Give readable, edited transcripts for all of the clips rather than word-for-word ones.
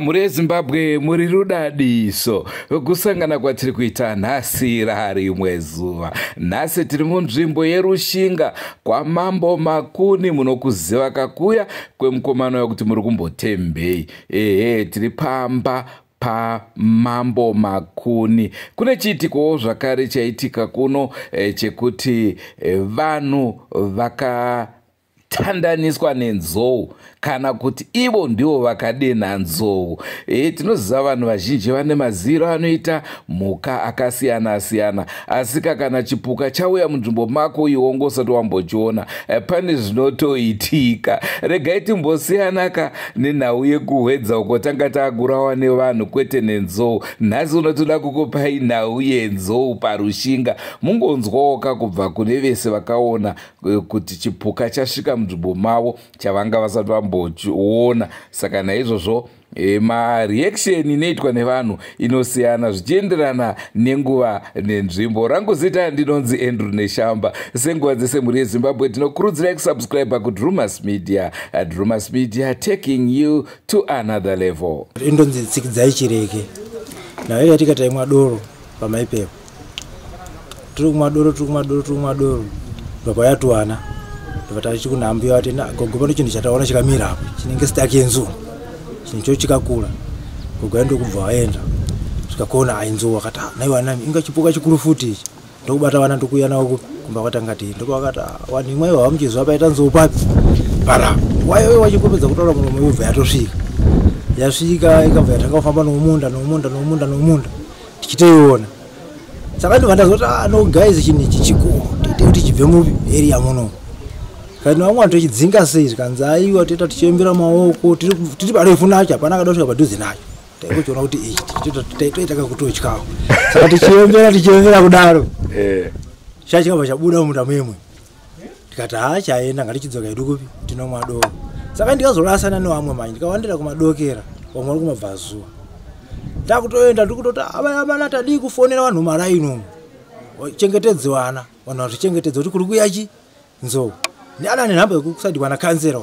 Mhuri yeZimbabwe, muri rudadiso kusangana kwatiri kuita nhasi rarimwe zuva. Nhasi tiri munzvimbo yeRushinga kwaMambo Makuni. Munokuziva kakuya kwemukomana wekuti muri kumbotembei. Ehe, tiri pamba paMambo Makuni. Kune chiitikowo zvakare chaitika kuno chekuti vanhu vaka tandaniswa nenzou, kana kuti ivo ndivo vakadenha nzou. Tinoziva vanhu vazhinji vane maziro anoita mhuka akasiyana-siyana, asi kana chipuka chauya munzvimbo mako iwe ngosati wambochiona, pane zvinotoitika. Regai timbosiyanaka nenhau yekuhwedza uko tanga taakurawa nevanhu, kwete nenzou. Nhasi unotoda kukupai nhau yenzou paRushinga, mungonzwawoka kubva kune vese vakaona kuti chipuka chasvika munzvimbo mavo chavanga vasati vambochiona. Saka naizvozvo mareaction inoitwa nevanhu inosiyana zvichienderana nenguva nenzvimbo. Rangu zita ndinonzi Andrew Neshamba. Senguva dzese, mhuri yeZimbabwe, tinokurudzirai kusubscribe kuDrumas Media. Drumas Media, taking you to another level. Indonzi Tsikidzai Chireke. Nayo yakaitika, taimwa doro pamaipepo, tiri kumwa doro, tiri kumwa doro, tiri kumwa doro, ndobva yatiwana. Ndobva tachi kuna ambuya vati, "Gogo, pano chinhu chataona chikamira apo chinenge sitaki yenzou, chinhu cho chikakura." Gogo ndokubva vaenda svikakuona ainzou. Akati, "Nai vanami, inga chipuka chikuru futi ichi." Ndokubata vana, ndokuuya navo kumba kwatanga tiri. Ndobva vakati, "Vanhu imwe iwa muchiziva paita nzou papi panapa?" Waiwe wachingopedza kutaura muromo, yobva yatosvika. Yasvika, ikabva yatanga kufamba nomunda, nomunda, nomunda, nomunda, tichitoiona. Saka ndobva ndazoti, "Ah, no guys, chinhu ichi chikuru, tiite kuti chibve mupi area muno." Kati vamwe vanhu tochidzinga sei? Zvikanzi, "Aiwa, toita tichiembera maoko, tiri parefu nacho." Hapana akada kusvika padhuze nacho. Taingochiona kuti ichi toita kakutotyawo. Saka tichiembera, tichiembera kudaro, chachikabva chabuda mumunda memwe. Tikati, "Ha, chaenda, ngatichidzoka hedu kupi tinomwa doro." Saka ndikazorasana nevamwe manje, ndikawandira kumadokera, vamwe vari kumabvazuva. Takutoenda, ndikutoti, "Amana, tadii kufonera vanhu maraini umu, chengetedze vana, vanhu vazvichengetedze kuti kuri kuya chi nzou." Neana nenhamba yekusaidi kwana kansera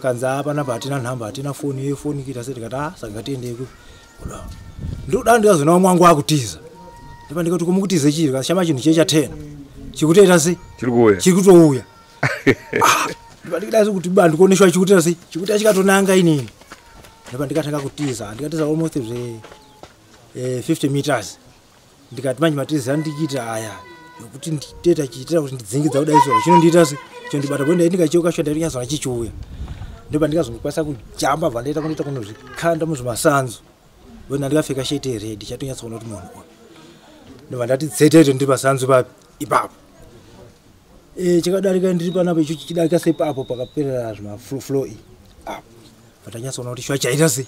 kanzi, "Panapa hatina nhamba, hatina foni yefoni kuita sei." Tikati, "A, saka ngatiendei kuda." Ndikuda ndikazoona vamwe wangu akutiza. Ndipa ndikati, "Kumukutize chii?" Kashama chinhu chiye chatena chikutoita sei? Chiri kuuya. Chiri kutouya. Ndipa ndikada kuti ba ndikuoneshwa chikutoita sei, chikuita chikatonanga inini. Ndipa ndikatanga kutiza, ndikatiza almost zve 50 meters. Ndikati, manje matiza ndichiita aya yokuti nditoita chiitira kuti ndidzingidza kudai so chinondiita se chinondibata bo. Ndai ndikacheuka sho, ndaitonyatsona chichiuya. Ndopa ndikazongokwanisa kujamba, bva ndaita kundoita kunozvikanda muzvimasanzu wena. Ndikapfeka sheti yered, chatonyatsoona kuti munhu uyu. Ndobva ndati tsetete ndiri pasanzu papi ipapo. Chakadarika ndiri panapa, icho chichidarika sepapo pakaperera zvimaflow iyi apo. Patanyatsoona kuti shwa chaita sei,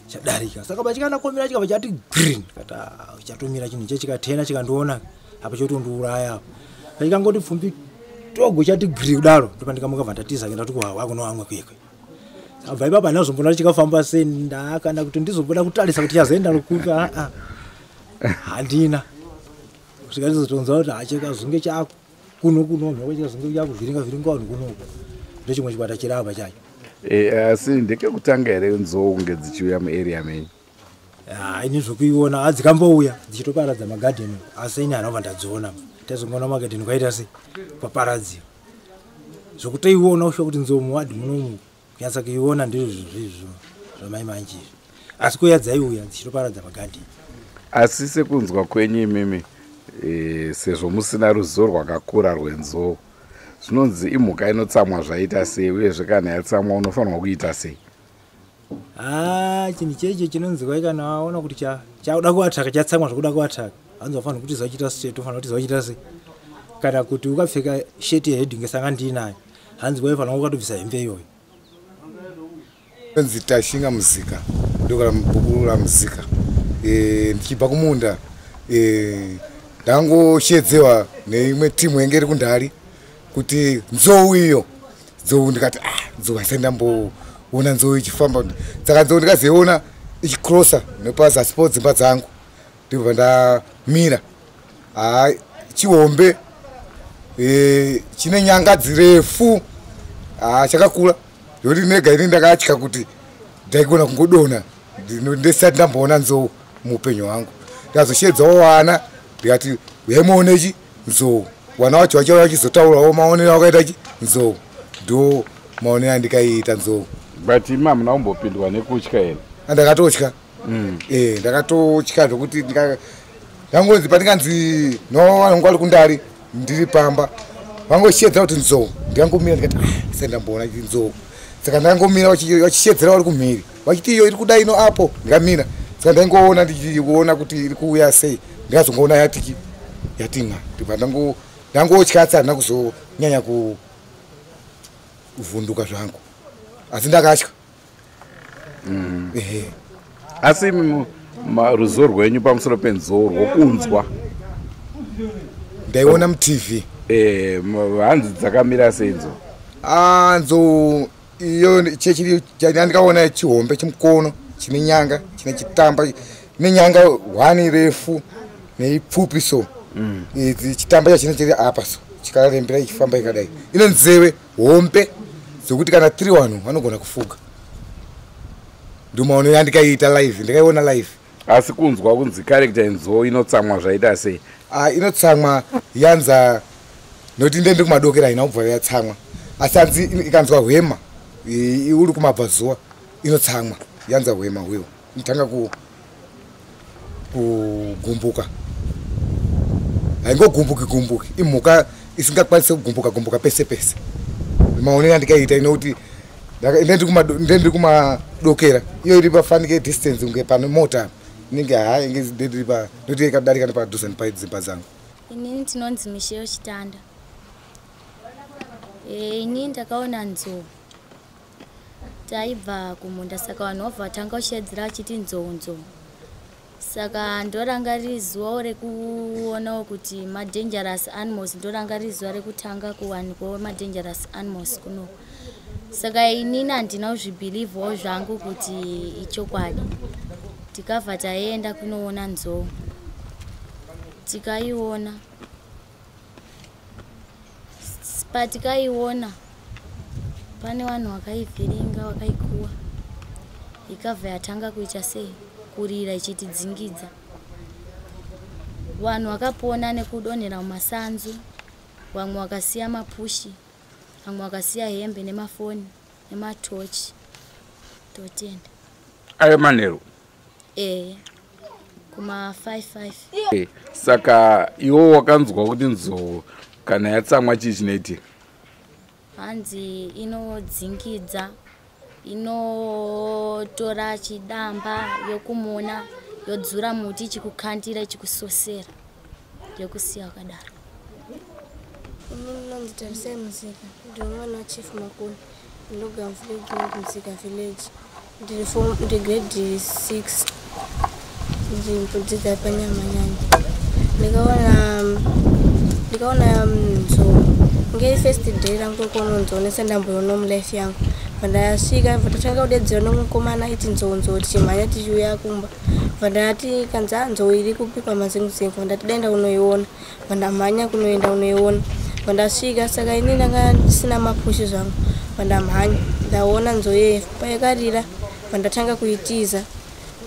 chadarika. Saka pachikanakomera chikabva chati green. Kati, "Ah, chatomira chinhu icho." Chikatena, chikandiona apa, chotondiuraya apa. Pachikangoti pfumbi togo chati gri kudaro, ndopa ndikamuka, bva ndatiza kuenda kuti kuhawa kuno vamwe kwekwe. Abva ipapo handinazombona kuti chikafamba sei. Ndakana kuti ndizomboda kutarisa kuti chazoenda nokupi, aa, handina kusvika ndizotonzwa kuti hachikazunge chakuno kuno mheko, chikazunge chakuvhiringa vhiringa vanhu kunoku. Ndochimwe chikwata chiri apa chacho. Asi ndekekutanga here nzou kunge dzichiuya muarea menyu? Ini zvokuiona hadzikambouya dzichitoparadza magadheni, asi ini hanobva ndadziona. Tazongoona magadheni kwaita sei, kwaparadziwa. Zvokutoiona usho kuti nzou muwadhi munomu, kunyatsa kuiona ndizvo zvizvo zvamai manje izvi, asi kuuya dzaiuya dzichitoparadza magadheni. Asi sekunzwa kwenyu imimi, sezvo musina ruzivo rwakakura rwenzou, zvinonzi imhuka inotsamwa zvaita sei? Uyezve kana yatsamwa unofanirwa kuita sei? Ha, chinhu checho chinonzi kwai kana waona kuti chakuda kuataka, chatsamwa zvokuda kuataka, hanzi wafanira kuti zachiita straight, ufanira kuti zachiita sei. Kana kuti ukapfeka sheti yered ngesanga ndiinayo, hanzi waifanira ukatobvisa hembe iyoyo. Nzi Tashinga Muzika, ndogara mubhuku raMuzika. Ndichibva kumunda, ndangoshedzewa neimwe timu yenge iri kundari kuti nzou iyo, nzou. Ndikati, "Ah, nzou, asai ndamboona nzou ichifamba." Saka nzou ndikazoiona ichikrosa nepazasi po dzimba dzangu, ndibva ndamira. Ha, chihombe, chine nyanga dzirefu. Ha, chakakura zvokuti nega ini ndakatya kuti ndaigona kungodonha. Ndisati ndamboona nzou muupenyu hwangu. Ndikazoshedzawo vana ndikati uyai muone chi nzou. Vana vacho vachauya vachizotaurawo maonero akaita chi nzou. Ndo maonero andikaiita nzou. But imi hamuna kumbopindwa nekutya here? Ndakatotya. Ndakatotya zvokuti ndangonzi pandinganzi no vangu vari kundari ndiri pamba vangoshedzera kuti nzou, ndikangomira ndikati ah, sandamboona nzou. Saka ndangomira vachishedzera vari kumhiri vachiti iyo iri kuda ino apo, ndikamira. Saka ndaingoona ndichiona kuti iri kuuya sei, ndikazongoona yatiki yatinga, ndibva ndangotya, asi handina kuzonyanya kuvhunduka zvangu, asi ndakatya. Ehe. Asi ruzivo rwenyu pamusoro penzou rwokunzwa? Ndaiona muTV. Hanzi dzakamira sei nzou? Ah, nzou iyo chechiri chandikaona chihombe, chimukono chine nyanga, chine chitamba nenyanga hwani refu neipfupi so. Idzi chitamba chachine chiri apa so, chikarembera ichifamba ikadai. Ine nzeve hombe dzokuti kana tiri vanhu vanogona kufuga. Ndomaonero andikaiita live, ndikaiona live. Asi kunzwa kunzi character yenzou inotsamwa zvaita sei? Ah, inotsamwa yanza nokuti ndende kumadokera haina kubva yatsamwa, asi hanzi ikanzwa hwema uri kumabvazuva inotsamwa. Yanza hwema hweho inotanga kugumbuka. Haingogumbuki gumbuki, imhuka isingakwanisi kugumbuka gumbuka pese pese. Maonero andikaita inokuti ndendiri kumadokera, iyo iri pafanike distance kunge pane mota inenge ha inge ndendiri pa nokuti ikadarika nepadhuze nepadzimba dzangu. Inini tinonzi Michelle Chitanda. Inini ndakaona nzou taibva kumunda, saka vanhu vabva vatanga kushedzera vachiti nzou, nzou. Saka ndoranga riri zuvawo rekuonawo kuti madangerous animals, ndoranga riri zuva rekutanga kuwanikwawo madangerous animals kuno. Saka inini handina kuzvibhilivhawo zvangu kuti ichokwadi. Tikabva taenda kunoona nzou, tikaiona. Patikaiona pane vanhu vakaivhiringa, vakaikuwa, ikabva yatanga kuita sei, kurira ichitidzingidza. Vanhu vakapona nekudonhera mumasanzu, vamwe vakasiya mapushi, vamwe vakasiya hembe nemafoni nematochi. Totenda. Ayo manheru? Ehe, kuma 55. Saka iwo wakanzwa kuti nzou kana yatsamwa chii chinoitika? Hanzi inodzingidza, inotora chidamba yokumona, yodzura muti ichikukandira, ichikusosera, yokusiya wakadaro. Inini ndinonzi Tarisai Musika, ndiri mwana waChief Makuni, ndinogara muvillage inonzi Musika Village. Ndiri form, ndiri grade 6, ndiri kudzidza panyamanyanya. Ndikaona nzou nge first day rangu rekuona nzou nesandamboiona mulife yangu. Pandasvika tatanga kudedzera nomukomana iti nzou, nzou, tichimhanya tichiuya kumba. Pandati kanzi a nzou iri kupi kwamazenguzengu, ndati daenda kunoiona. Pandamhanya kunoenda kunoiona, pandasvika, saka ini ndanga ndisina mapushi zvangu. Pandamhanya ndaona nzou yeye payakarira, pandatanga kuitiza,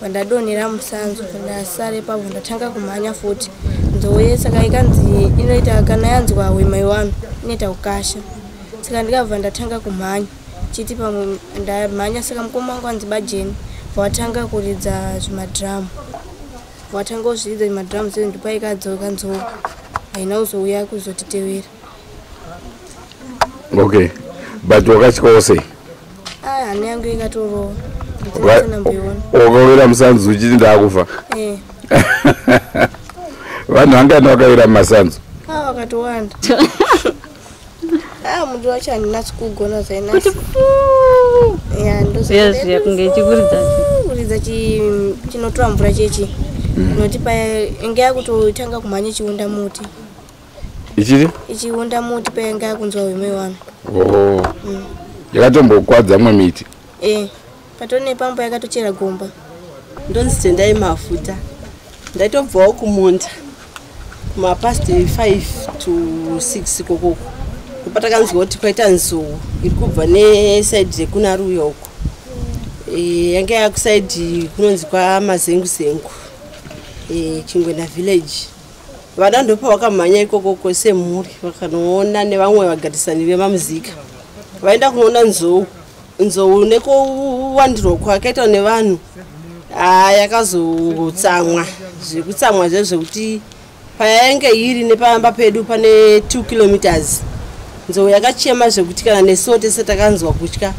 pandadonhera musanzu, pandasara ipapo ndatanga kumhanya futi. Nzou ye saka ikanzi inoita kana yanzwa hwema iwano inoita kukasha, saka ndikabva ndatanga kumhanya chiti pamwe ndamhanya. Saka mukoma wangu anzi Bajeni watanga kuridza zvimadhiramu, watanga kuzviridza zvimadhiramu zvezvo, ndopaikadzoka nzou, haina kuzouya kuzotitevera. Okay, but wakatyawo sei? Aya, hana yangu ikatorova ndinamboiona. Wakawira musanzu uchiti ndaakufa? Eh. Vanhu vangani vakawira mumasanzu? A, vakatowanda. A, muti wacho handinatsi kugona zvainasi. Ya. Zviya zviya kunge ichikuridza. Kuridza chinotora mvura chechi noti paya inge yakutotanga kumhanya ichiunda muti. Ichiti? Ichiunda muti painge yakunzwa hwema iwano. Oh, yakatombokwadza mwe miti? E, patone pambo yakatochera gomba. Ndonzi Tendai Mafuta. Ndaitobvawo kumunda kumapast 5 to 6 ikokoko, ndopatakanzwa kuti kwaita nzou iri kubva neside rekuna Ruya uko. Yanga yakusaidi kunonzi kwaMazenguzengu, Chingwena village. Vana ndopa vakamhanya ikokoko semhuri vakanoona nevamwe vagarisani vemamuzika. Vaenda kunoona nzou. Nzou nekuwandirwa kwakaitwa nevanhu yakazotsamwa zvekutsamwa zvezvekuti payainge iri nepamba pedu pane 2 kilometers. Nzou yakachema zvekuti kana nesuwo tese takanzwa kutya.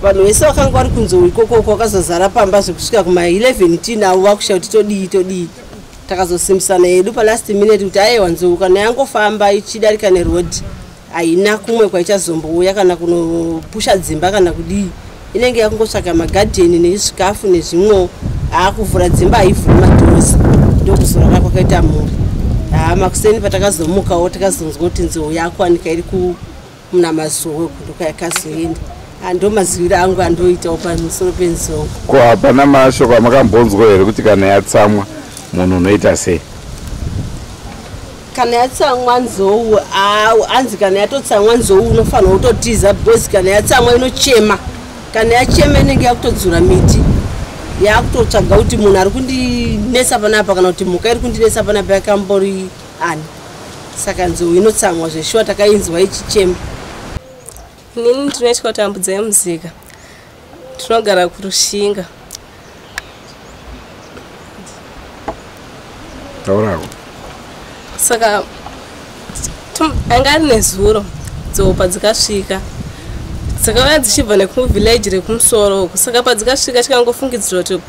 Vanhu vese vakanga vari kunzou ikokoko vakazozara pamba zvekusvika kuma11 tiinavo vakusha kuti todii todii. Takazosimbisana hedu palast minute kuti aiwa, nzou kana yangofamba ichidarika nerodhi haina kumwe kwaichazombouya kana kunopusha dzimba kana kudii, inenge yakungotsvaka magadheni nezvikafu nezvimwewo. Haakuvhura dzimba haivhuri madoors, ndokuzorara kwakaita mhuri. Makuseni patakazomukawo takazonzwa kuti nzou yakuwanika iri kuMunamazowe ndokwayakazoenda. Ndo maziviro angu andoitawo pamusoro penzou. Ko hapana mashoko amakambonzwa here kuti kana yatsamwa munhu unoita sei? Kana yatsamwa nzou, anzi kana yatotsamwa nzou unofanira kutotiza, because kana yatsamwa inochema. Kana yachema inenge yakutodzura miti, yakutotsvaga kuti munhu ari kundinetsa panapa kana kuti mhuka iri kundinetsa panapa yakambori ani. Saka nzou inotsamwa zveshuwa, takainzwa ichichema. Inini ndinoitwa Tambudzai Muzika, tinogara kuRushinga. Taurako. Saka anga ari nezuro nzou padzikasvika, dzakauya dzichibva nekuvhileji rekumusoro uku. Saka padzikasvika tikangofungidzira kuti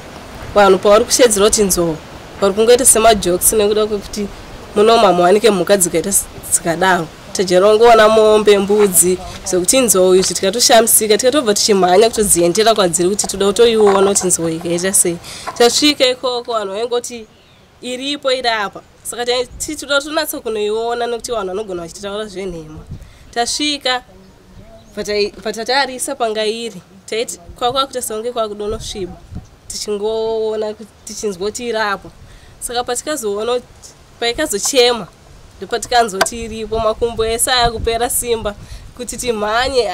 vanhu pavari kushedzera kuti nzou vari kungoita semajokes, nekuda kwekuti munomu hamuwanike mhuka dzikaita dzikadaro. Tajarongoona mombe, mbudzi, zvekuti nzou izvi tikatoshamisika, tikatobva tichimhanya kutodziendera kwadziri kuti toda kutoiona kuti nzou ikaita sei. Tasvika ikoko vanhu vaingoti iripo iri apa, saka toda kutonatsa kunoiona nekuti vanhu vanogona vachitaura zvenhema. Tasvika patatarisa panga iri, taiti kwakwakuita sekunge kwakudonosviba, tichingoona tichinzwa kuti iri apo. Saka patikazoona paikazochema ndopatikanzwa kuti iripo. Makumbo ese aya kupera simba kuti timhanye.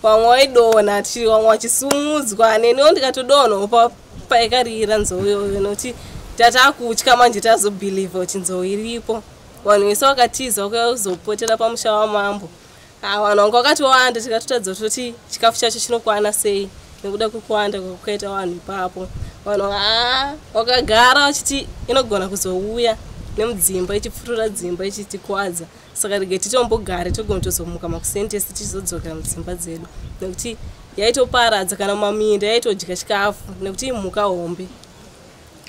Vamwe vaidonha, vamwe vachisumudzwa, neniwo ndikatodonhawo paikarira nzou iyoyo, nekuti tatakutya manje tazobhilivha kuti nzou iripo. Vanhu vese vakatiza vakauya kuzopotera pamusha wamambo. Vanhu vanga vakatowanda, tikatotadza kutoti chikafu chacho chinokwana sei nekuda kwekuwanda kwakaita vanhu ipapo. Vanhu vakagara vachiti inogona kuzouya nemudzimba ichipfurura dzimba ichitikwadza, saka rege titombogare togona kutozomuka makuseni tese tichizodzokera mudzimba dzedu, nekuti yaitoparadza kana maminda, yaitodya chikafu nekuti imhuka hombe.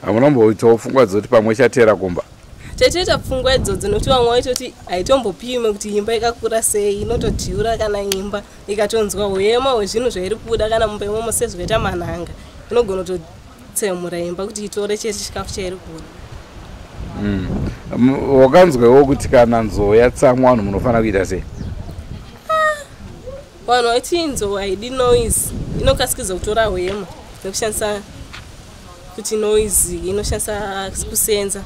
Hamuna kumboitawo pfungwa dzekuti pamwe ichateera kumba? Taitoita pfungwa idzodzo nekuti vamwe vaitoti haitombopime kuti imba ikakura sei, inotodhiura kana imba ikatonzwa hwema hwezvinhu zvairi kubuda kana mumba imomo sezvakaita manhanga, inogona kutotsemura imba kuti itore chete chikafu chairi kuda. Wakanzwewo kuti kana nzou yatsamwa vanhu munofanira kuita sei? Vanhu vaiti nzou haidi noise, inokasikidza kutora hwema nekushandisa kuti noise inoshandisa kusenza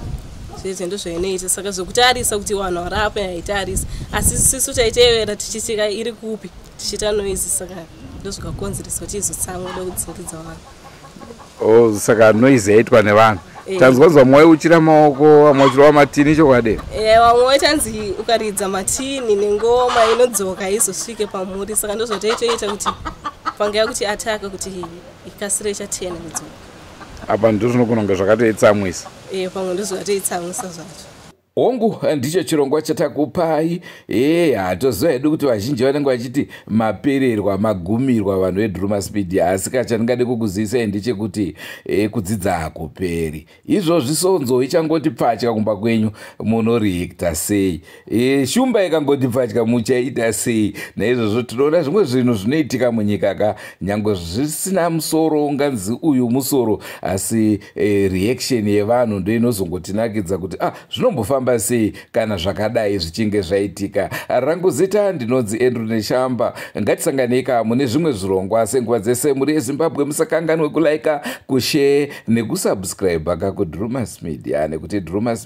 zvezvo ndo zvainoita. Saka zvokutarisa kuti vanhu vari apa haitarisa, asi sisu taitevera tichitika iri kupi tichiita noise, saka ndozvikakonzeresa kuti izotsamwa da kudzingidza vanhu. Saka noise yaitwa nevanhu. Tanzwa vamwe vaiuchira maoko, vamwe vachirova matini, chokwadi? Vamwe vaitanzi ukaridza matini nengoma inodzoka izosvike pamuri, saka ndozvataitoita kuti panga yakuti ataka kuti ikasire ichatena kudzoka. Apa ndizvo zvinogona kunge zvakatoitsamwisa. Pamwe ndozvakatoitsamwisa zvacho. Hongu, ndicho chirongwa chatakupai. Hatoziva hedu kuti vazhinji vanenge vachiti mapererwa, magumirwa vanhu veDrumas Media, asi kachandingade kukuzivisai ndechekuti kudzidza hakuperi. Izvozvi sonzo ichangoti pfatya kumba kwenyu, munoreacta sei? Shumba ikangoti pfatya muchaita sei? Naizvozvo tinoona zvimwe zvinhu zvinoitika munyika ka, nyange zvisina musoro, unganzi uyu musoro, asi reaction yevanhu ndo inozongotinakidza kuti zvinombofamba sei kana zvakadai zvichinge zvaitika. Rangu zita ndinonzi Andrew Neshamba. Ngatisanganei ka mune zvimwe zvirongwa senguva dzese. Muri yeZimbabwe, musakanganwe kulaika, kushare nekusubscribe ka kuDrumas Media, nekuti Drumas